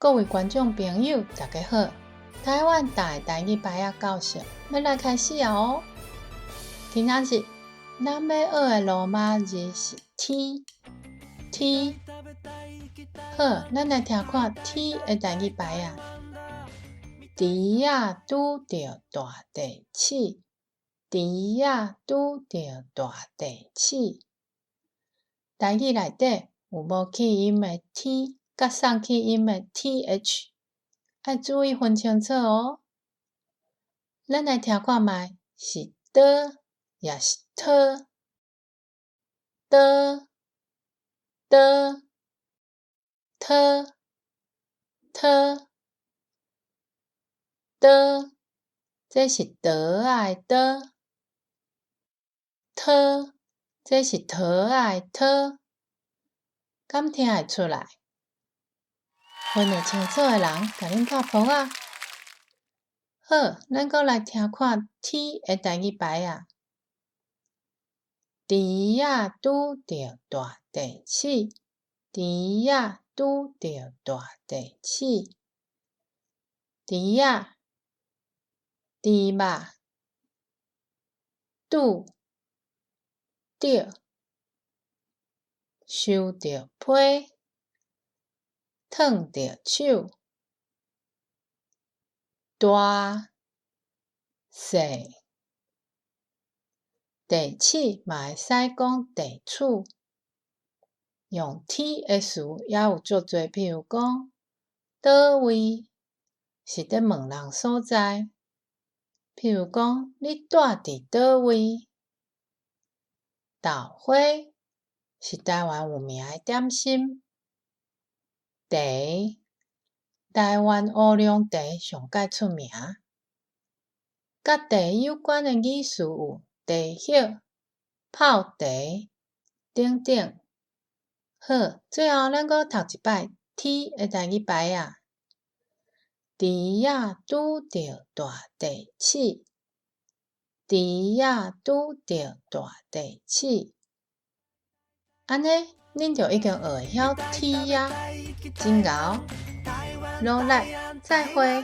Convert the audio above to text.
各位觀眾朋友，大家好！台灣大台語牌仔教學欲來開始啊哦！今仔日咱欲學的羅馬字是 T，T。好，咱來聽看 T 的台語牌仔。豬仔拄著大地鼠，豬仔拄著大地鼠。台語內底有無氣音的 T，佮送氣音的 TH，愛注意分清楚哦。咱來聽看覓，是 D 抑是 T？D、D、T、T、D，這是桌仔的桌；T，這是桃仔的桃。敢聽會出來？分會清楚的人，共恁拍噗仔。好，咱閣來聽看 T 的台語牌仔。豬仔拄著大地鼠，豬仔拄著大地鼠。豬仔、豬肉、拄、著、收著批、燙著手、大、細。地鼠嘛會使講地鼠，用 T 的詞也有足濟，譬如講，佗位是咧問人所在，譬如講，你蹛佇佗位？豆花是台灣有名的點心。茶，台灣烏龍茶上蓋出名。佮茶有關的語詞有茶葉、泡茶等等。好，最後咱閣讀一擺 T 的台語牌仔。豬仔拄著大地鼠，豬仔拄著大地鼠。按呢，恁就已經學會曉 T 啊，真𠢕！努力，再會。